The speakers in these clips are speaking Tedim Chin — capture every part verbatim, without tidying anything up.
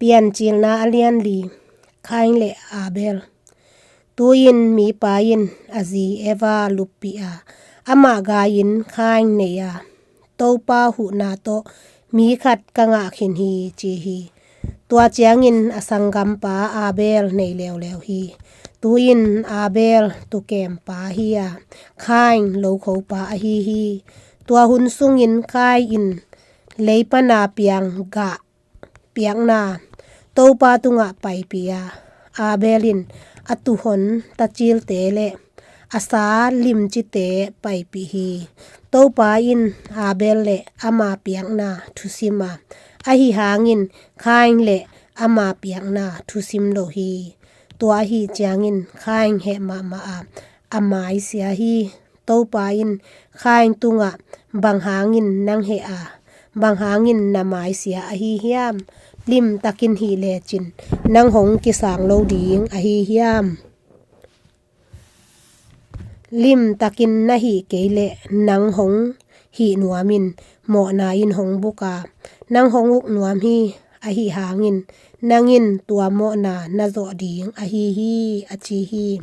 Piancilna a lian li. Khain le Abel. Tu-in mipa in a zi Eva luppih a, amah gai-in Khain nei a, Topa huhna tawh mi khat ka ngah khin hi, ci hi. Tua ciangin a sanggampa Abel nei leuleu hi. Tu-in Abel tukempa hi a, Khain lokhopa ahi hi. Tua hun sungin Khain in lei pana piang gah piakna Topa tungah paipih a, Abel in a tuhon tacilte le a sa limcite paipih hi. Topa in Abel le ama piakna thusim a, ahi hangin Khain le ama piakna thusim lo hi. Tua ahi ciangin Khain heh mahmah a, a mai sia hi. Topa in Khain tungah, "Bang hangin nang heh a, bang hangin na mai sia ahi hiam? Limtakin hih lecin nang hong kisang lo ding ahi hiam? Limtakin na hih kei leh nang hong hih nuamin mawhna in hong buk a, nang hong uk nuam hi. Ahi hangin nang in tua mawhna na zawh ding ahi hi," a ci hi.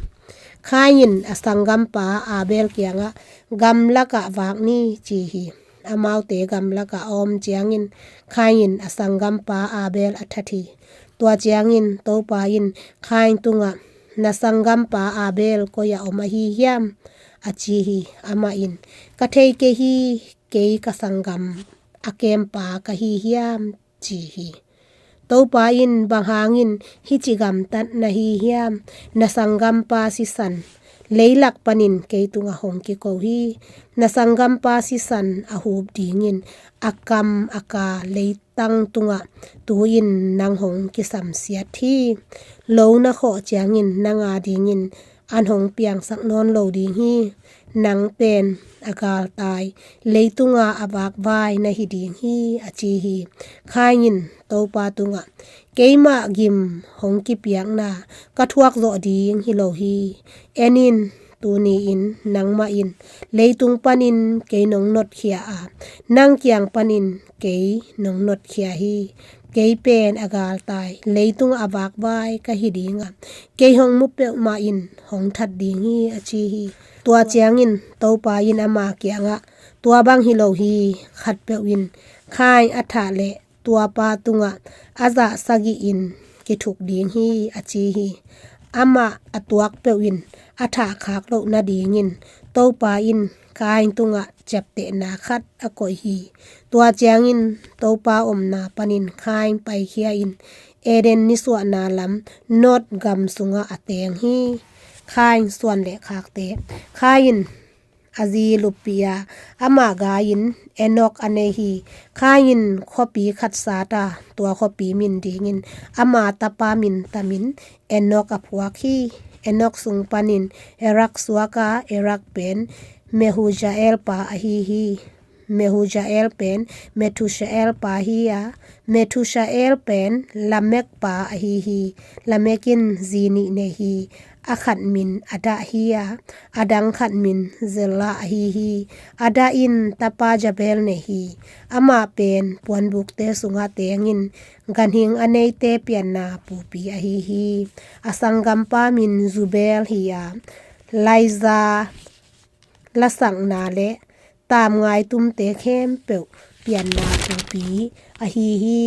Khain in a sanggampa Abel kiangah, "Gamlakah vak ni," ci hi. Amaute gamlakah a om ciangin Khain in a sanggampa Abel a that hi. Tua ciangin Topa in Khain tungah, "Na sanggampa Abel koi-ah om ahi hiam?" a ci hi. Amah in, "Ka thei kei hi, kei ka sanggam a kempa ka hi hiam?" ci hi. Topa in, "Bang hangin hih ci gamtat na hi hiam? Na sanggampa sisan leilak panin kei tungah hong kiko hi. Na sanggampa sisan a hup dingin a kam a ka leitang tungah tu-in nang hong kisamsiat hi. Lo na khawh ciangin nang a dingin an hong piangsak nawn lo ding hi. Nang pen a galtai leitunga a vakvai na hi ding hi," a ci hi. Khain in Topa tungah, "Keimah gim hong kipiakna ka thuak zawh ding hi lo hi. En in, tuni-in nangmah in leitung panin kei nong notkhia a, nang kiang panin kei nong notkhia hi. Kei pen a galtai leitung a vakvai ka hi ding a, kei hong mu peuhmah in hong that ding hi," a ci hi. Tua ciangin Topa in ama kiangah, "Tua bang hi lo hi. Khatpeuh in Khain a thah leh tuapa tungah a zah sagih in kithuk ding hi," a ci hi. Amah a tuak peuh in a thah khak loh nadingin Topa in Khain tungah ciaptehna khat a koih hi. Tua ciangin Topa omna panin Khain paikhia in Eden nisuahna lam Nod gam sungah a teng hi. Khain suan le khakte. Khain a zi luppih a, amah gai-in Enok a nei hi. Khain in khuapi khat sat a, tua khuapi min dingin ama tapa min tamin Enok a phuak hi. Enok sung panin Irad suak a, Irad pen Mehujael pa ahi hi. Mehujael pen Methushael pa hi a, Methushael pen Lamek pa ahi hi. Lamek in zi nih nei hi. A khat min Ada hi a, a dang khat min Zella ahi hi. Ada in tapa Jabel nei hi. Amah pen puanbukte sungah tengin ganhing a neite pianna pupi ahi hi. A sanggampa min Jubel hi a, laiza lasakna le tamngai tumte khempeuh pianna pupi ahi hi.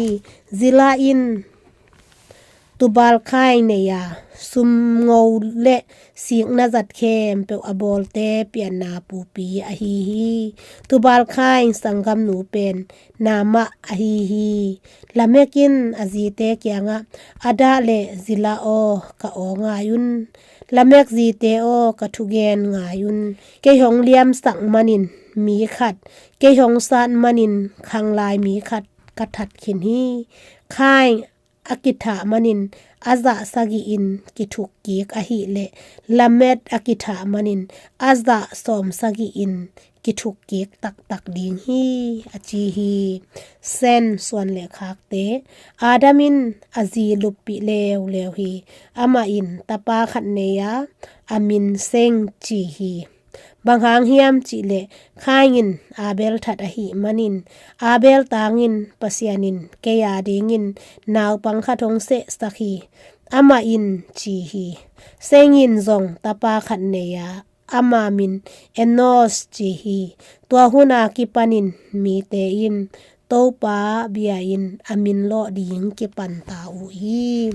Zilla in Tubal Khain nei a, sumngo le sikna zat khempeuh a bawlte pianna pupi ahi hi. Tubal Khain sanggamnu pen Naamah ahi hi. Lamek in a zite kiangah, "Ada le Zilla aw, ka aw ngai un. Lamek zite aw, ka thugen ngai un. Kei hong liamsak manin mi khat, kei hong sat manin khanglai mi khat ka that khin hi. Khain a kithah manin a zah sagih in kithuk kik ahih leh Lamek a kithah manin a zah sawm sagih in kithuk kik taktak ding hi," a ci hi. Sen suan le khakte. Adam in a zi luppih leuleu hi. Amah in tapa khat nei a, a min Sen ci hi. Bang hang hiam cih leh Khain in Abel that ahih manin, Abel tangin Pasian in kei a dingin naupang khat hong sehsak hi. Amah in ci hi. Seth in zong tapa khat nei a, ama min Enosh ci hi. Tua hun a kipanin mite in Topa bia-in a min lawh ding kipan ta uh hi.